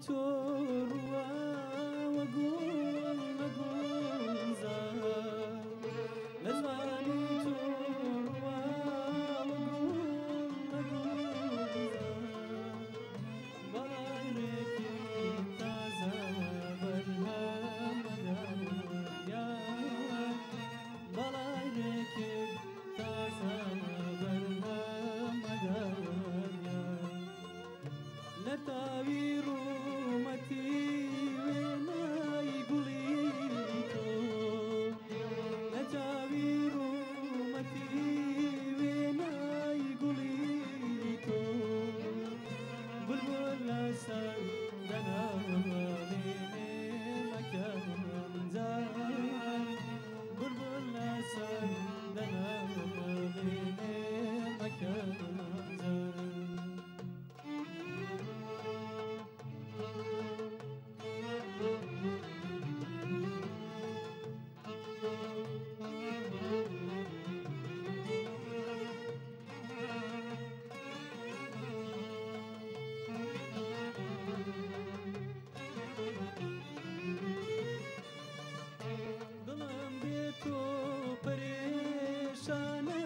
تۆ ڕواوە گوڵ لە گوڵزار، لە جوانی تۆ ڕواوە گوڵ لە گوڵزار، بەڵای ڕێکی تازە بەرهەمەدا یار، بەڵای ڕێکی تازە بەرهەمەدا یار. لە تاوی ڕوومەتی وێنای گوڵی تۆ، لە تاوی ڕوومەتی وێنای گوڵی تۆ، بولبول لەسەر دەناڵێنێ مەکەم جار، بولبول لەسەر دەناڵێنێ مەکەم جار. دڵم بێ تۆ پەرێشانە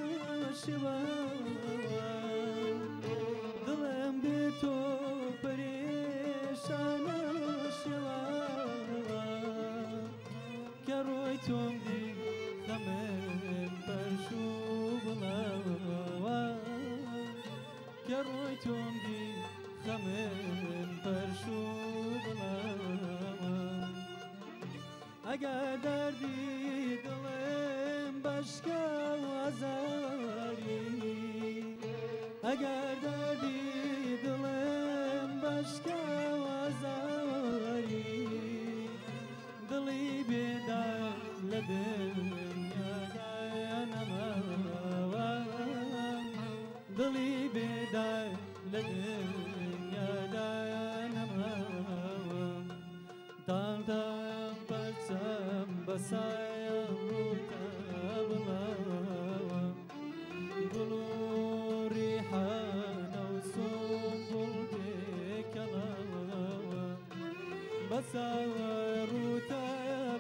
شێواوە، دڵم بێ تۆ پەرێشانە شێواوە، کە ڕۆی تۆم دی خەمم پەرشوو بڵاوە، کە ڕۆی تۆم دی خەمم پەرشوو بڵاوە. ئەگەر دەردی دڵم بەشکە ئازاری، ئەگەر دەردی دڵم بەشکە ئازاری، دڵی بێدار لە دنیادا نەماوە، دڵی بێدار لە دنیادا نەماوە. تاڵدام پەرچەم بەسایە ڕووتە بڵاوە، گوڵ و ڕیحانە و سومبوڵ تێکەڵاوە، بەسایە ڕووتە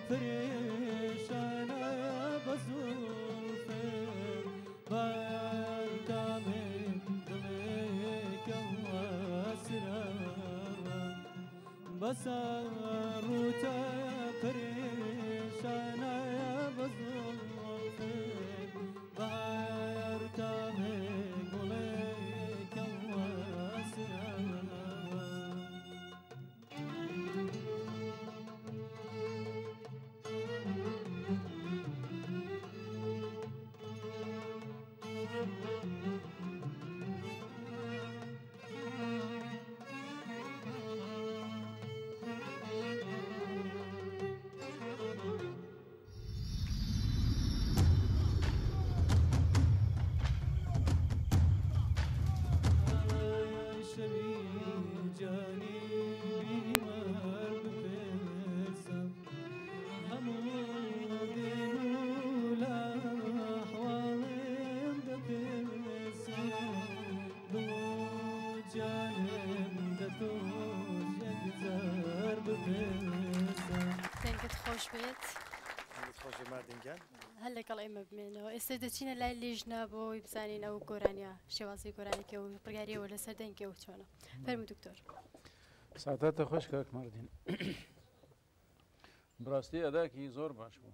پرێشانە بە زوڵفێ بارتامێ دڵێکەوە سراوە، بەسە ڕووتە پرێشانە بە زوڵفێ بارتامێ گوڵێکەوە سراوە. شەوی جانی بیمار بپرسە، هەموو دێن و لە ئەحواڵم دەپرسە، دڵ و جانم دە تۆش یەکجار بپرسە. دەنگت خۆش بێت. دەنگت خۆش بێت ماردین گیان. هەر لەگەڵ ئێمە بمێنەوە. ئێستا دەچینە لای لیژنە بۆ ئەوەی بزانین ئەو گۆرانیە شێوازی گۆرانیەکە و بڕیاریەوە لەسەر دەنگی ئەو چۆنە. فەرموو دکتۆر. ساتاتە خۆش کاک ماردین. بەڕاستی ئەداکی زۆر باش بوو.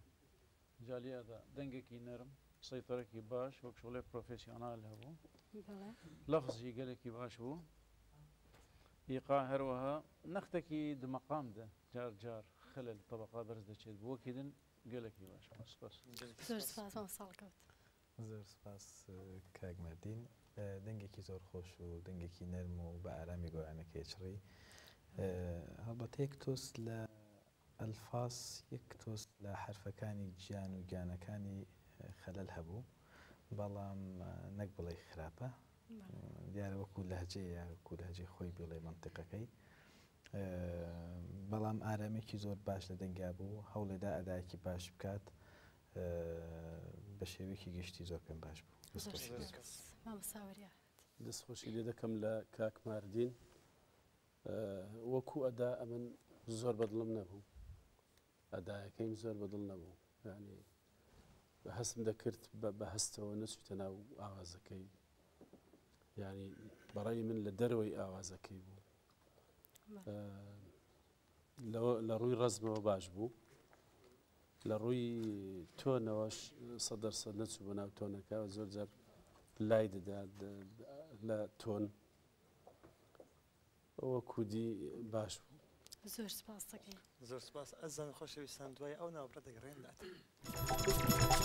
جالی ئەدا دەنگێکی نەرم، سەیتەرەکی باش وەک شۆڵێ پرۆفێسیۆنال هەبوو. لەفزی گەلێکی باش بوو. ئیقا هەروەها نەختێکی دمەقام دە جار جار خەلەل تەبەقا بەرز دەچێت بوو وەکی دن گەلێکی باش بوو. سپاس. زۆر سپاس مامۆستا هەڵکەوت. زۆر سپاس کاک مەردین. دەنگێکی زۆر خۆش و دەنگێکی نەرم و بە ئارامی گۆرانەکەی چڕی. هەڵبەتە یەک تۆز لە ئەلفاز، یەک تۆز لە حەرفەکانی گیان و گیانەکانی خەلەل هەبوو، بەڵام نەک بڵێی خراپە. دیارە وەکو لەهجەیە، وەکو لەهجەی خۆی بڵێ مەنتیقەکەی، بەڵام ئارامێکی زۆر باش لە دەنگیا بوو، هەوڵێدا ئەدایەکی باش بکات. بە شێوەیەکی گشتی زۆر پێم باش بوو. مامۆستا وریا. دەستخۆشی لێ دەکەم لە کاک ماردین. وەکو ئەدا ئەمن زۆر بەدڵم نەبوو ئەدایەکەیم زۆر بەدڵ نەبوو یعنی هەستم دەکرد بە هەستەوە نەچوویتە ناو ئاوازەکەی یعنی بەڕای من لە دەرەوەی ئاوازەکەی بوو لە ڕووی ڕەزمەوە باش بوو لە ڕووی تۆنەوەش سەدەرسەد نەچوو بۆ ناو تۆنەکە زۆر جار لای دەدا لە تۆن وەکو دی باش بوو. زۆر سپاس دەکەین. زۆر سپاس ئەزیزان و خۆشەویستان دوای ئەو ناوبڕە دەگەڕێین لاتان.